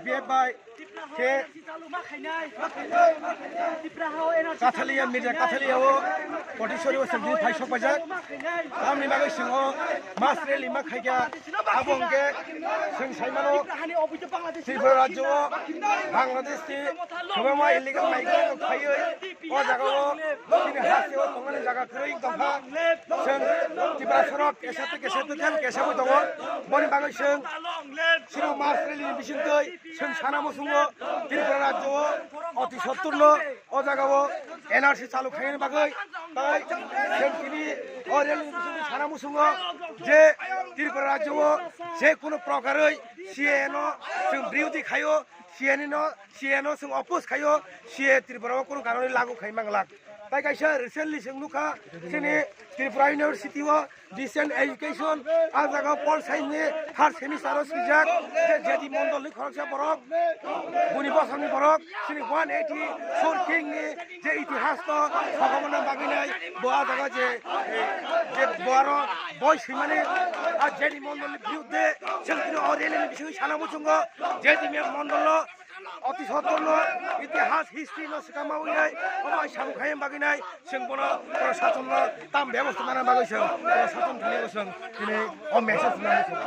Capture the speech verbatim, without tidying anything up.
B F I khe Kathalia, Mirza Kathalia o Potisori o chwng phai sok paijak. Tamni bagwi chwng o mass rally ma khaikha. Abo hwnkhe chwng saimano Tripura rajyo o Bangladesh ni kwbangma illegal migrant rok phaiwi o jaga o chini ha se o tongmani jaga kwrwi wng tongkha. Chwng Tripura sorok kesa tei kesa tei kesa bo tongo. Boni bagwi chwng chini mass rally ni bisingtwi chwng sana muchungo Tripura rajyo o oti sottor no o jaga o N R C chalu khaina bagwi. Tai chwng tini o rally ni bisingtwi sana muchungo je Tripura rajyo o je kunu prokarwi C A A no chwng birodhi khaio, C A A no, C A A no chwng oppose khaio, C A A Tripura o kunu kanuni lagu khai manglak. Tai kaisa recently chwng nukha chini Tripura University o Distance education, ah jaga Pol Science ni third semester o swijak, je J D Mondol ni khoroksa borok, buni bosong ni borok, chini one eighty four king ni je itihas no sokomorna bagwi nai, bo ah jaga je, je bo aro boi swimani, ah J D Mondol ni biruddhe, chwng tini o rally ni bisingtwi sana muchungo, J D Mondol no, oti sottor no, itihas, history no swkang ma wngnai, omo hai samung khaina bagwi nai, chwng bono, bono sason no tam bebosta nana bagwi chwng, bono sason thani bo chwng, tini o message nani chwng.